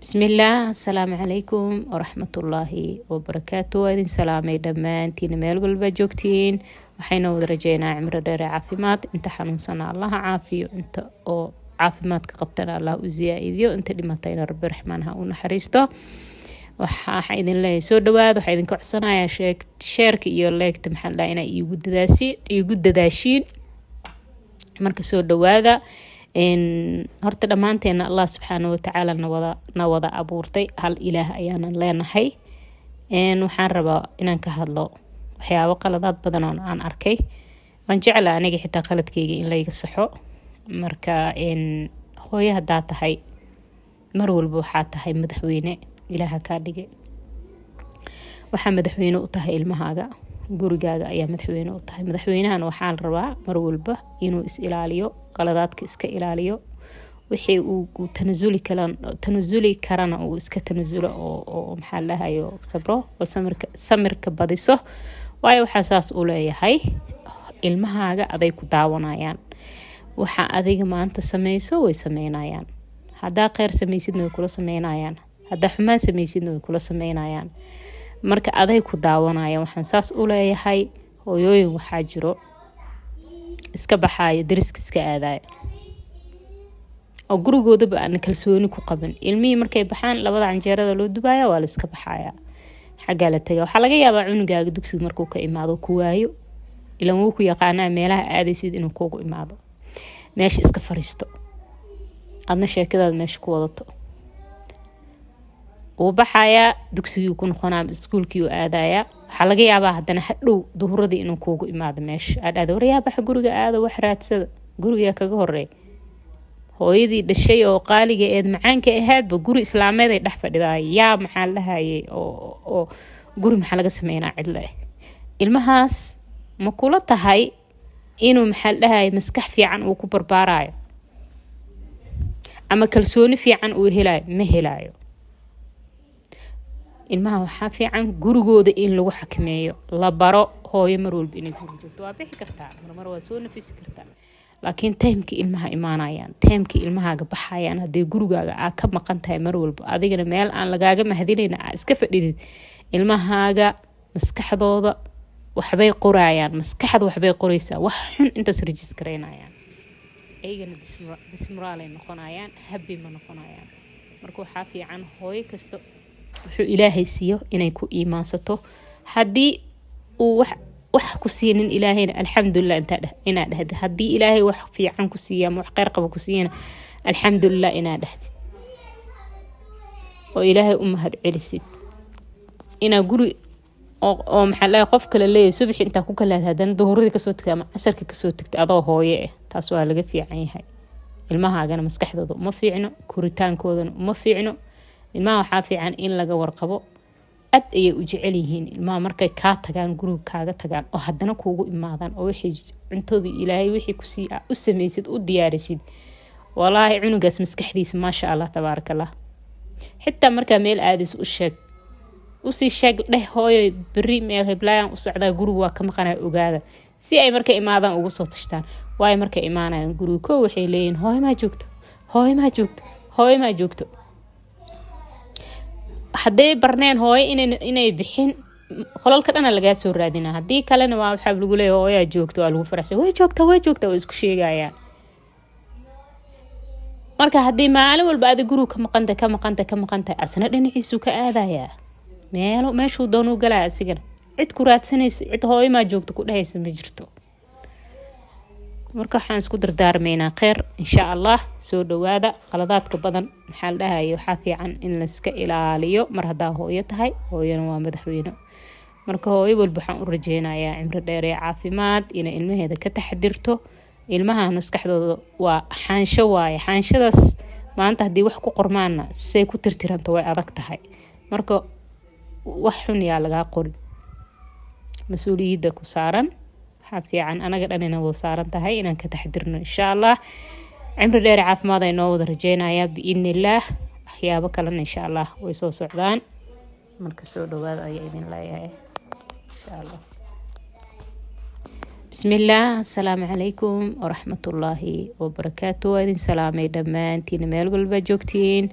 Bismillaah, asalaamu calaykum waraxmatullaahi wabarakaatu. Waa idin salaamay dhammaantiina meel walba joogtiin. Waxayna wada rajeynaa cimro dheere, caafimaad. Inta xanuunsana Allaha caafiyo, inta oo caafimaadka qabtana Allah u siyaaidiyo, inta dhimatayna Rabbi Raxmaan ha u naxariisto. Waxaa idin leeyahay soo dhawaad. Waxaa idinka codsanayaa share-ka iyo like-ta, maxaa la inaa iigu dadaashiin. Marka soo dhawaada. Horta dhammaanteena Allah subxaana watacaala na wada abuurtay, hal Ilaah ayaanan leenahay. Waxaan rabaa inaan ka hadlo waxyaabo qaladaad badan oo aan arkay. Waan jecla aniga xitaa qaladkeyga in layga saxo. Marka hooyo haddaa tahay, mar walba waxaa tahay madaxweyne. Ilaaha kaa dhigay, waxaa madaxweyne u tahay ilmahaaga, gurigaaga ayaa madaxweyne u tahay. Madaxweynahan waxaa la rabaa mar walba inuu is ilaaliyo, qaladaadka iska ilaaliyo, wixii uu tanasuli karana uu iska tanasulo oo maxaa lahayo sabro oo samirka badiso. Waayo, waxaa saas u leeyahay, ilmahaaga aday ku daawanayaan. Waxa adiga maanta sameyso way sameynayaan. Haddaa kheyr sameysidna way kula sameynayaan, haddaa xumaan sameysidna way kula sameynayaan. Marka aday ku daawanayaan. Waxaan saas u leeyahay, hooyooyin waxaa jiro iska baxaayo, dariska iska aadayo oo gurigoodaba aan kalsooni ku qabin. Ilmihii markay baxaan, labada canjeerada loo dubaaya, waa la iska baxaya, xaggaa la taga. Waxaa laga yaabaa cunugaaga dugsiga markuu ka imaado ku waayo. Ilan wuu ku yaqaanaa meelaha aadaysid, inuu kuugu imaado, meesha iska fariisto, adna sheekadaada meesha ku wadato. Wuu baxayaa, dugsigii ku noqonaa, iskuulkii u aadayaa. Waxaa laga yaabaa haddana hadhow duhuradii inuu kuugu imaado meesha. Aad waryaa, baxa, guriga aada, wax raadsada, gurigaa kaga horeey. Hooyadii dhashay oo qaaliga eed macaanka ahaadba guri islaameed ay dhex fadhidaa. Yaa maxaa lahayay oo guri maxaa laga sameynaa cidle? Ilmahaas ma kula tahay inuu maxaa la dhahayay maskax fiican uu ku barbaarayo ama kalsooni fiican uu helayo? Ma helayo. Ilmaha waxaa fiican gurigooda in lagu xakameeyo, la baro hooyo mar walba inay guri joogto. Waa bixi kartaa marmar, waa soo nafisi kartaa, laakiin time-ka ilmaha imaanayaan, time-ka ilmahaaga baxayaan, haddii gurigaaga aa ka maqan tahay mar walba, adigana meel aan lagaaga mahadinayna aa iska fadhidid, ilmahaaga maskaxdooda waxbay qorayaan. Maskaxda waxbay qoraysaa, wax xun intaas register-garaynayaan, ayagana dismoral ay noqonayaan, happy ma noqonayaan. Marka waxaa fiican hooyo kasta wuxuu Ilaahay siiyo inay ku iimaansato. Haddii uu wax ku siinin Ilaahayna, alxamdulilah inaa dhahdid. Haddii Ilaahay wax fiican ku siiya ama wax kheyr qaba ku siiyana, alxamdulilah inaa dhahdid oo Ilaahay u mahad celisid. Inaa guri oo maxaa laga qof kale leeyahay subaxi intaa ku kalaad, haddana duhuradii kasoo tagtay ama casarka kasoo tagtay adoo hooye ah, taas waa laga fiican yahay. Ilmahaagana maskaxdooda uma fiicno, koritaankoodana uma fiicno. Ilmaha waxaa fiican in laga warqabo, aad ayay u jecel yihiin ilmaha. Markay kaa tagaan, guriga kaaga tagaan oo haddana kuugu imaadaan oo wixii cuntadii Ilaahay wixii kusii u samaysid u diyaarisid, walaahi cunugaas maskaxdiisa maasha Allah, tabaaraka Allah. Xitaa markaa meel aadis, u sheeg, usii sheeg, dheh: "Hooyo beri meel heblaayaan u socdaa, guriga waa ka maqanaa, ogaada," si ay markay imaadaan ugu soo tashtaan. Waayo, markay imaanayaan guriga ko waxay leeyihin: "Hooyo maa joogto? Hooyo maa joogto? Hooyo maa joogto?" Hadday barneen hooyo inay bixin, qolalka dhana lagaa soo raadina. Haddii kalena waa waxaa lagu leeya: "Hooyaa joogto." Waa lagu faraxsan: "Way joogta, way joogta." Waa isku sheegayaan. Marka haddii maalin walba adig guriga ka maqantay, ka maqantay, ka maqantay, asna dhinaciisuu ka aadayaa, meelo meeshuu doonuu galaya. Asigana cid ku raadsanaysa, cid hooyo maa joogto ku dhehaysa ma jirto. Marka waxaan isku dardaarmaynaa kheyr, insha Allah. Soo dhawaada. Qaladaadka badan maxaa la dhahaya, waxaa fiican in layska ilaaliyo mar haddaa hooyo tahay. Hooyona waa madaxweyne. Marka hooyo walba waxaan u rajeynayaa cimro dheer ee caafimaad, inay ilmaheeda ka taxadirto. Ilmaha maskaxdooda waa xaansho waaye. Xaanshadaas maanta haddii wax ku qormaana, say ku tirtiranto way adag tahay. Marka wax xun yaa lagaa qorin. Mas-uuliyadda ku saaran waxaa fiican anaga dhan ina wada saaran tahay inaan ka taxdirno, insha Allah. Cimri dheer caafimaad ay noo wada rajeynayaa, biidni illaah. Waxyaabo kalena insha Allah way soo socdaan. Marka soo dhawaada ayaa idin leeyahay, insha Allah. Bismillaah, asalaamu calaykum waraxmatullaahi wabarakaatu. Waa idin salaamay dhammaantiina meel walba joogtiin.